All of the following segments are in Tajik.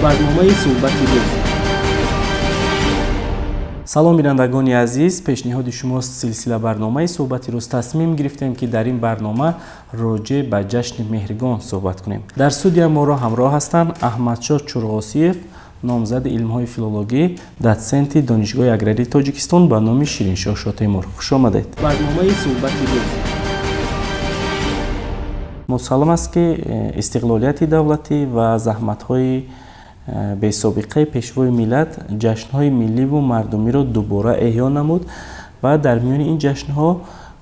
Барномаи суҳбати рӯз. Салом, бинандагони азиз, пешниҳоди шумост силсила барномаи суҳбати рӯз. Тасмим гирифтем, ки дар ин барнома роҷеъ ба ҷашни Меҳргон суҳбат кунем. Дар студия моро ҳамроҳ ҳастанд Аҳмадшоҳ Чурғосиев, номзади илмҳои филологӣ, дотсенти Донишгоҳи аграрии Тоҷикистон ба номи Шириншоҳ Шотемур. Хуш омадед. Барномаи суҳбати рӯз. Мусаллам аст, ки истиқлолияти давлатӣ ва заҳматҳои бесобиқаи Пешвои миллат ҷашнҳои милливу мардумиро дубора эҳё намуд ва дар миёни ин ҷашнҳо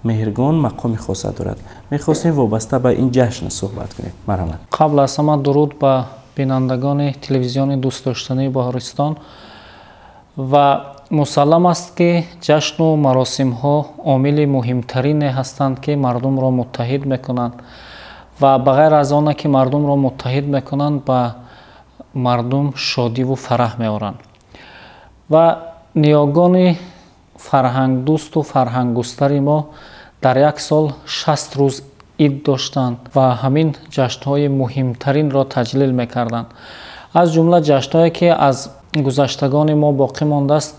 Меҳргон мақоми хоса дорад. Мехостем вобаста ба ин ҷашн суҳбат кунем. Марҳамат. Қабл аз ҳама дуруд ба бинандагони телевизиони дӯстдоштании Баҳористон. Ва мусаллам аст, ки ҷашну маросимҳо омили муҳимтарине ҳастанд, ки мардумро муттаҳид мекунанд, ва ба ғайр аз оне ки мардумро муттаҳид мекунанд, ба мардум шодиву фараҳ меоранд. Ва ниёгони фарҳангдӯсту фарҳанггустари мо дар як сол 60 рӯз ид доштанд ва ҳамин ҷашнҳои муҳимтаринро таҷлил мекарданд. Аз ҷумла ҷашнҳое, ки аз гузаштагони мо боқӣ мондааст,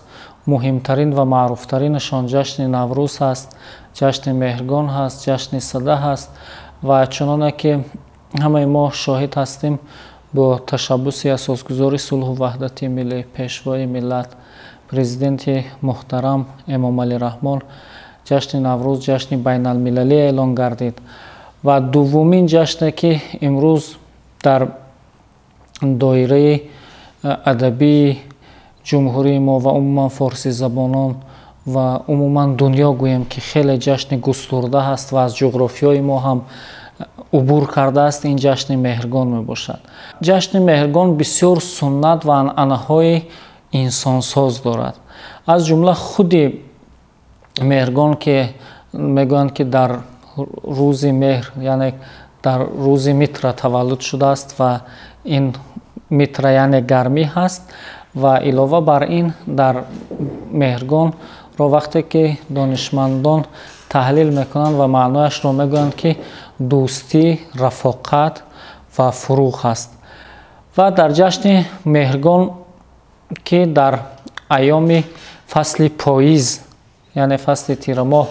муҳимтарин ва маъруфтаринашон ҷашни Наврӯз ҳаст, ҷашни Меҳргон ҳаст, ҷашни Сада ҳаст. Ва чуноне ки ҳамаи мо шоҳид ҳастем, бо ташаббуси асосгузори сулҳу ваҳдати миллӣ, Пешвои миллат, Президенти муҳтарам Эмомалӣ Раҳмон ҷашни Наврӯз ҷашни байналмилалӣ эълон гардид. Ва дуввумин ҷашне, ки имрӯз дар доираи адабии ҷумҳурии мо ва умуман форсизабонон ва умуман дунё гӯем, ки хеле ҷашни густурда ҳаст ва аз ҷуғрофиёи мо ҳам убур кардааст, ин ҷашни Меҳргон мебошад. Ҷашни Меҳргон бисёр суннат ва анъанаҳои инсонсоз дорад. Аз ҷумла худи Меҳргон, ки мегӯянд, ки дар рӯзи меҳр, яъне дар рӯзи Митра таваллуд шудааст, ва ин Митра яъне гармӣ ҳаст. Ва илова бар ин, дар Меҳргонро вақте ки донишмандон таҳлил мекунанд ва маънояшро мегӯянд, ки дӯстӣ, рафоқат ва фуруғ ҳаст. Ва дар ҷашни Меҳргон, ки дар айёми фасли поиз, яъне фасли тирамоҳ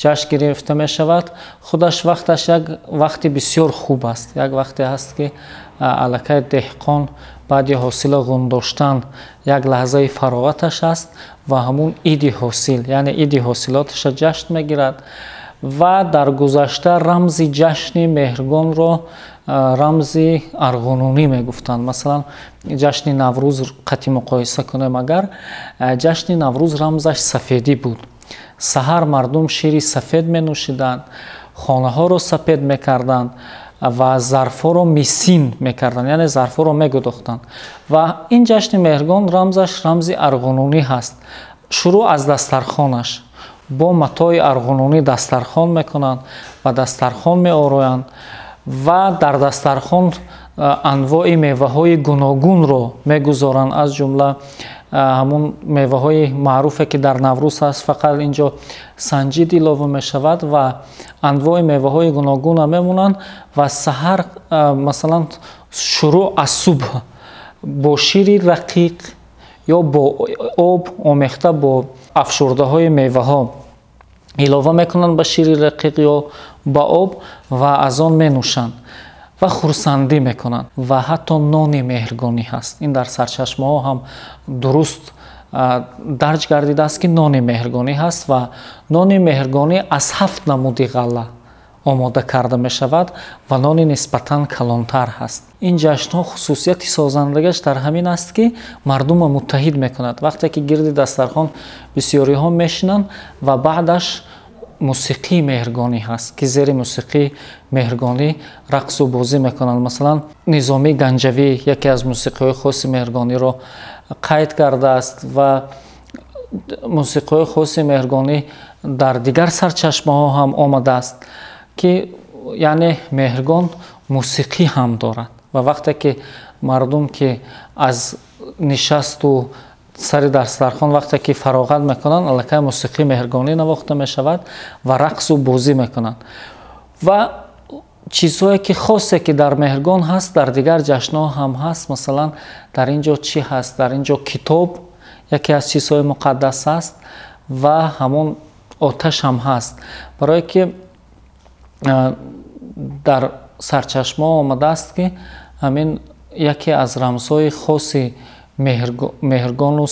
ҷашн гирифта мешавад, худаш вақташ як вақти бисёр хуб аст. Як вақте ҳаст, ки аллакай деҳқон баъди ҳосила ғундоштан як лаҳзаи фароғаташ аст ва ҳамун иди ҳосил, яъне иди ҳосилоташа ҷашн мегирад. Ва дар гузашта рамзи ҷашни Меҳргонро рамзи арғунонӣ мегуфтанд. Масалан, ҷашни Наврӯз қати муқоиса кунем агар, ҷашни Наврӯз рамзаш сафедӣ буд. Саҳар мардум шири сафед менӯшиданд, хонаҳоро сапед мекарданд ва зарфҳоро мисин мекарданд, яъне зарфҳоро мегудохтанд. Ва ин ҷашни Меҳргон рамзаш рамзи арғунонӣ ҳаст. Шурӯъ аз дастархонаш бо матои арғунонӣ дастархон мекунанд ва дастархон меороянд ва дар дастархон анвои меваҳои гуногунро мегузоранд, аз ҷумла ҳамун меваҳои маъруфе, ки дар Наврӯз ҳаст, фақат инҷо санҷид илова мешавад, ва анвои меваҳои гуногунро мемонанд. Ва саҳар, масалан, шурӯъ аз субҳ бо шири рақиқ ё бо об омехта бо афшурдаҳои меваҳо илова мекунанд ба шири рақиқ ё ба об ва аз он менӯшанд ва хурсандӣ мекунанд. Ва ҳатто нони меҳргонӣ ҳаст. Ин дар сарчашмаҳо ҳам дуруст дарҷ гардидааст, ки нони меҳргонӣ ҳаст ва нони меҳргонӣ аз 7 намуди ғалла омода карда мешавад ва нони нисбатан калонтар ҳаст. Ин ҷашнҳо хусусияти созандагиаш дар ҳамин аст, ки мардумро муттаҳид мекунад. Вақте ки гирди дастархон бисёриҳо мешинанд ва баъдаш мусиқии меҳргонӣ ҳаст, ки зери мусиқии меҳргонӣ рақсу бозӣ мекунанд. Масалан, Низомии Ганҷавӣ яке аз мусиқиҳои хоси меҳргониро қайд кардааст ва мусиқиҳои хоси меҳргонӣ дар дигар сарчашмаҳо ҳам омадааст, ки яъне Меҳргон мусиқӣ ҳам дорад. Ва вақте ки мардум ки аз нишасту сари дастархон вақте ки фароғат мекунанд, аллакай мусиқии меҳргонӣ навохта мешавад ва рақсу бозӣ мекунанд. Ва Чизҳое ки хосе ки дар Меҳргон ҳаст, дар дигар ҷашнҳо ҳам ҳаст. Масалан, дар ин ҷо чӣ ҳаст? Дар ин ҷо китоб яке аз чизҳои муқаддас аст ва ҳамон оташ ҳам ҳаст. Барое ки дар сарчашмаҳо омадааст, ки ҳамин яке аз рамзҳои хоси Меҳргону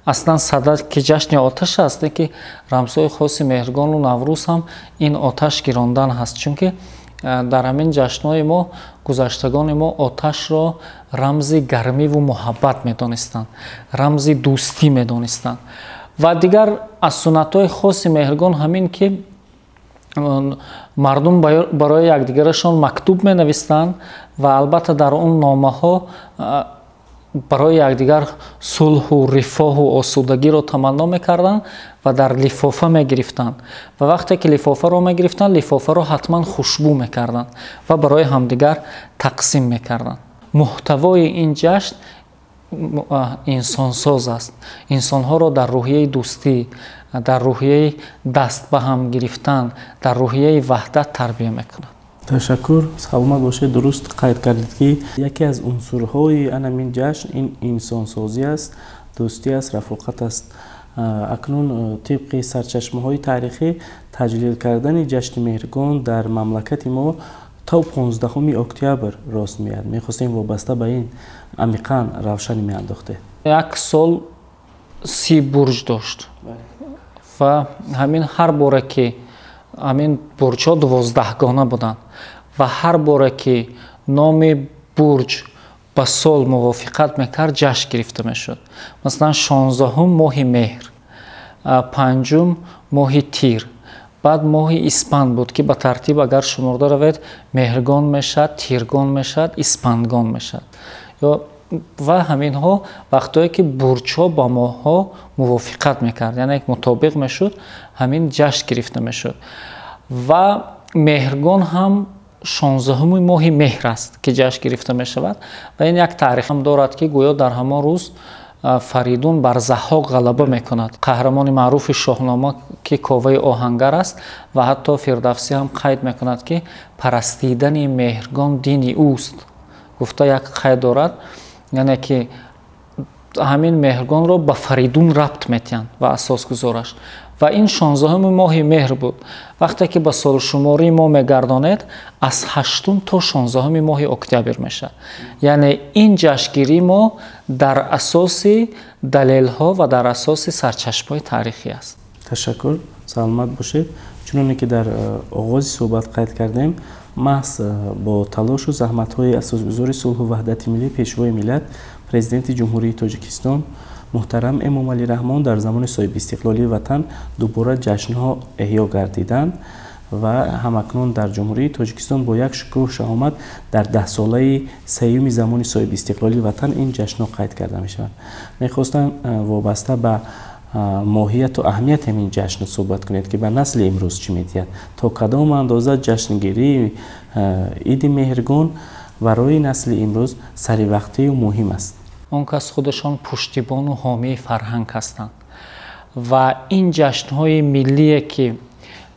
аслан сада ки ҷашни оташ аст, ки рамзҳои хоси Меҳргону Наврӯз ҳам ин оташ гирондан ҳаст. Чунки дар ҳамин ҷашнҳои мо гузаштагони мо оташро рамзи гармиву муҳаббат медонистанд, рамзи дӯстӣ медонистанд. Ва дигар аз суннатҳои хоси Меҳргон ҳамин ки мардум барои якдигарашон мактуб менавистанд ва албатта дар он номаҳо барои якдигар сулҳу рифоҳу осудагиро таманно мекарданд ва дар лифофа мегирифтанд. Ва вақте ки лифофаро мегирифтанд, лифофаро ҳатман хушбӯ мекарданд ва барои ҳамдигар тақсим мекарданд. Муҳтавои ин ҷашн инсонсоз аст. Инсонҳоро дар рӯҳияи дӯстӣ, дар рӯҳияи даст ба ҳам гирифтан, дар рӯҳияи ваҳдат тарбия мекунад. Ташаккур, саломат бошед. Дуруст қайд кардед, ки яке аз унсурҳои анамин ҷашн ин инсонсозӣ аст, дӯстӣ аст, рафоқат аст. Акнун тибқи сарчашмаҳои таърихӣ таҷлил кардани ҷашни Меҳргон дар мамлакати мо то 15 октябр рост меяд. Мехостем вобаста ба ин амиқан равшанӣ меандохтед. Як сол 30 бурҷ дошт ва ҳамин ҳар боре ки ҳамин бурҷҳо 12гона буданд ва ҳар боре ки номи бурҷ ба сол мувофиқат мекард, ҷашн гирифта мешуд. Масалан, 16-ум моҳи меҳр, 5-ум моҳи тир, баъд моҳи испанд буд, ки ба тартиб агар шуморда равед, Меҳргон мешавад, Тиргон мешавад, Испандгон мешавад. Ва ҳаминҳо вақтое ки бурҷҳо ба моҳҳо мувофиқат мекард, яъне мутобиқ мешуд, ҳамин ҷашн гирифта мешуд. Ва Меҳргон ҳам 16-уми моҳи меҳр аст, ки ҷашн гирифта мешавад. Ва ин як таърих ҳам дорад, ки гӯё дар ҳамон рӯз Фаридун бар Заҳҳок ғалаба мекунад. Қаҳрамони маъруфи Шоҳнома, ки Коваи оҳангар аст, ва ҳатто Фирдавсӣ ҳам қайд мекунад, ки парастидани Меҳргон дини ӯст гуфта як қайд дорад. Яъне ки ҳамин Меҳргонро ба Фаридун рабт метиҳанд ва асосгузораш. Ва ин 16-уми моҳи меҳр буд. Вақте ки ба солшумории мо мегардонед, аз 8 то 16-уми моҳи октябр мешавад. Яъне ин ҷашнгирии мо дар асоси далелҳо ва дар асоси сарчашмаҳои таърихӣ аст. Ташаккур, саломат бошед. Чуноне ки дар оғози суҳбат қайд кардем, маҳз бо талошу заҳматҳои асосгузори сулҳу ваҳдати миллӣ, Пешвои миллат, Президенти Ҷумҳурии Тоҷикистон муҳтарам Эмомалӣ Раҳмон дар замони соҳибистиқлолии ватан дубора ҷашнҳо эҳё гардиданд ва ҳамакнун дар Ҷумҳурии Тоҷикистон бо як шукӯҳу шаҳомат дар даҳсолаи сеюми замони соҳибистиқлолии ватан ин ҷашнҳо қайд карда мешаванд. Мехостам вобаста ба моҳияту аҳамияти ҳамин ҷашн суҳбат кунед, ки ба насли имрӯз чӣ медиҳад, то кадом андоза ҷашнгирии иди Меҳргон барои насли имрӯз саривақтию муҳим аст. Он кас худашон пуштибону ҳомии фарҳанг ҳастанд ва ин ҷашнҳои миллие, ки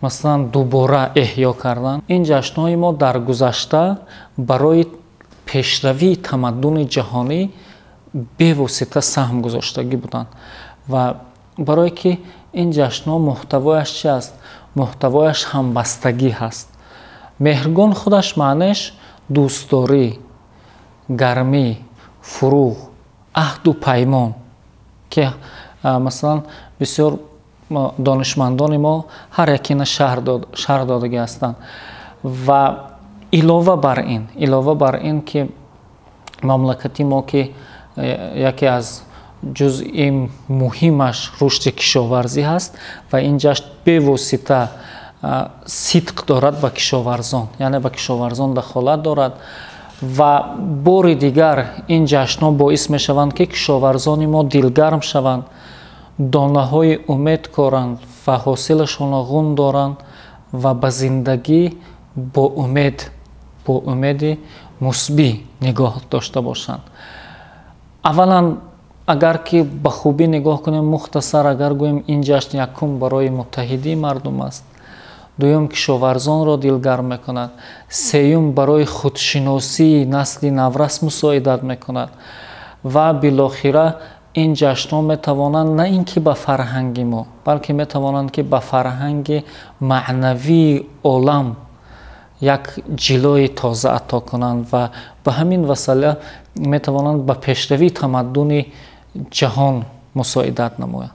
масалан дубора эҳё карданд, ин ҷашнҳои мо дар гузашта барои пешравии тамаддуни ҷаҳонӣ бевосита саҳм гузоштагӣ буданд. Ва барое ки ин ҷашнҳо муҳтавояш чи аст? Муҳтавояш ҳамбастагӣ ҳаст. Меҳргон худаш маънеш дӯстдорӣ, гармӣ, фурӯғ, аҳду паймон, ки масалан бисёр донишмандони мо ҳар якина шарҳ додагӣ ҳастанд. Ва илова бар ин ки мамлакати мо, ки яке аз ҷузъи муҳимаш рушди кишоварзӣ ҳаст ва ин ҷашн бевосита сидқ дорад ба кишоварзон, яъне ба кишоварзон дахолат дорад. Ва бори дигар ин ҷашнҳо боис мешаванд, ки кишоварзони мо дилгарм шаванд, донаҳои умед коранд ва ҳосилашонро ғун доранд ва ба зиндагӣ бо умеди мусбӣ нигоҳ дошта бошанд. Аввалан, агар ки ба хубӣ нигоҳ кунем, мухтасар агар гӯем, ин ҷашн якум барои муттаҳидии мардум аст, Дуюм, кишоварзонро дилгарм мекунад. Сеюм, барои худшиносии насли наврас мусоидат мекунад. Ва билохира ин ҷашнҳо метавонанд на ин ки ба фарҳанги мо, балки метавонанд ки ба фарҳанги маънавии олам як ҷилои тоза ато кунанд ва ба ҳамин васила метавонанд ба пешравии тамаддуни ҷаҳон мусоидат намоянд.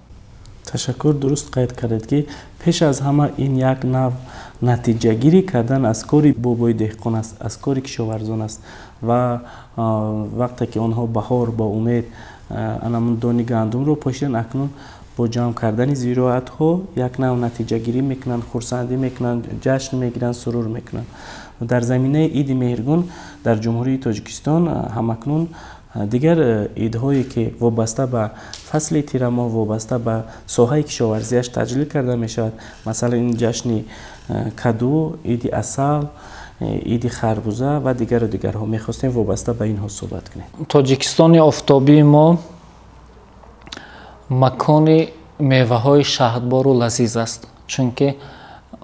Ташаккур, дуруст қайд кардед, ки пеш аз ҳама ин як нав натиҷагирӣ кардан аз кори бобои деҳқон аст, аз кори кишоварзон аст ва вақте ки онҳо баҳор бо умед анамун дони гандумро пошиданд, акнун бо ҷамъ кардани зироатҳо як нав натиҷагирӣ мекунанд, хурсандӣ мекунанд, ҷашн мегиранд, сурур мекунанд. Дар заминаи иди Меҳргон дар Ҷумҳурии Тоҷикистон ҳамакнун дигар идҳое ки вобаста ба фасли тирамоҳ, вобаста ба соҳаи кишоварзиаш таҷлил карда мешавад, масалан ин ҷашни каду, иди асал, иди харбуза ва дигару дигарҳо. Мехостем вобаста ба инҳо суҳбат кунем. Тоҷикистони офтобии мо макони меваҳои шаҳдбору лазиз аст, чунки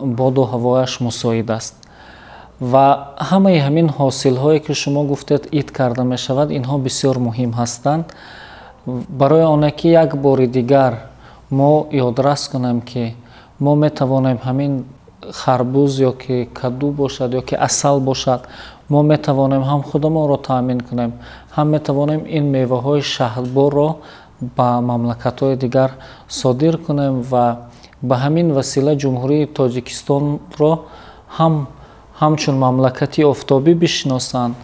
боду ҳавояш мусоид аст ва ҳамаи ҳамин ҳосилҳое ки шумо гуфтед ид карда мешавад, инҳо бисёр муҳим ҳастанд барои оне ки як бори дигар мо ёдрас кунем, ки мо метавонем ҳамин харбуз ё ки каду бошад ё ки асал бошад, мо метавонем ҳам худамонро таъмин кунем, ҳам метавонем ин меваҳои шаҳдборро ба мамлакатҳои дигар содир кунем ва ба ҳамин васила Ҷумҳурии Тоҷикистонро ҳам ҳамчун мамлакати офтобӣ бишиносанд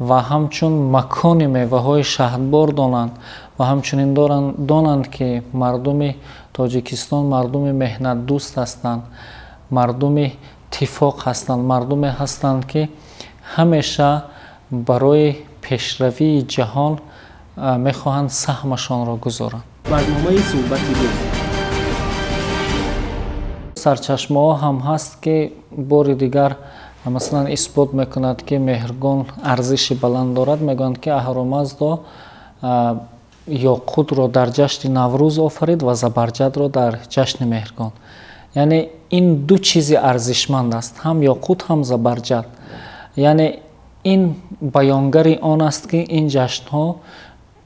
ва ҳамчун макони меваҳои шаҳдбор донанд ва ҳамчунин донанд, ки мардуми Тоҷикистон мардуми меҳнатдӯст ҳастанд, мардуми тифоқ ҳастанд, мардуме ҳастанд, ки ҳамеша барои пешравии ҷаҳон мехоҳанд саҳмашонро гузоранд. Барномаи суҳбати рӯз. Сарчашмаҳо ҳам ҳаст, ки бори дигар масалан исбот мекунад, ки Меҳргон арзиши баланд дорад. Мегӯянд, ки Аҳурамаздо ёқутро дар ҷашни Наврӯз офарид ва забарҷадро дар ҷашни Меҳргон. Яъне ин ду чизи арзишманд аст, ҳам ёқут, ҳам забарҷад. Яъне ин баёнгари он аст, ки ин ҷашнҳо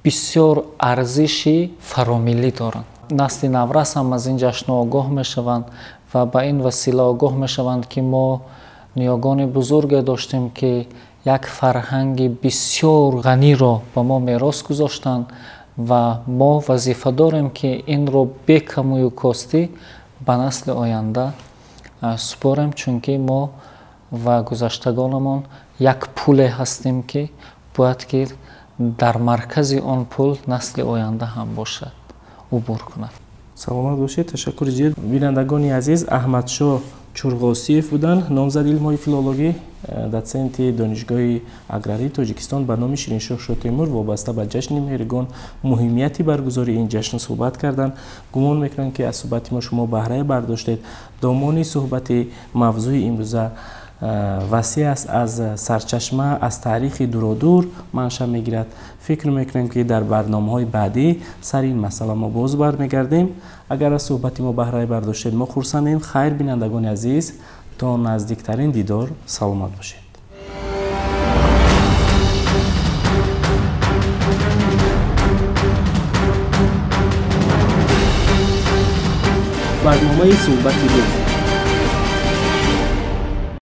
бисёр арзиши фаромиллӣ доранд. Насли наврас ҳам аз ин ҷашнҳо огоҳ мешаванд ва ба ин васила огоҳ мешаванд, ки мо ниёгони бузурге доштем, ки як фарҳанги бисёр ғаниро ба мо мерос гузоштанд ва мо вазифа дорем, ки инро бекамую костӣ ба насли оянда супорем, чунки мо ва гузаштагонамон як пуле ҳастем, ки бояд ки дар маркази он пул насли оянда ҳам бошад, убур кунад. Саломат бошед, ташаккури зиёд. Бинандагони азиз, Аҳмадшоҳ Чурғосиев буданд, номзади илмҳои филологӣ, дотсенти Донишгоҳи аграрии Тоҷикистон ба номи Шириншоҳ Шотемур. Вобаста ба ҷашни Меҳргон, муҳимияти баргузории ин ҷашн суҳбат карданд. Гумон мекунам, ки аз суҳбати мо шумо баҳрае бардоштед. Домони суҳбати мавзӯи имрӯза васеъ аст, аз сарчашма, аз таърихи дуродур манша мегирад. Фикр мекунем, ки дар барномаҳои баъдӣ сари ин масъала мо боз бармегардем. Агар аз суҳбати мо баҳрае бардоштед, мо хурсандем. Хайр, бинандагони азиз, то наздиктарин дидор саломат бошед. Барномаи суҳбати рӯз.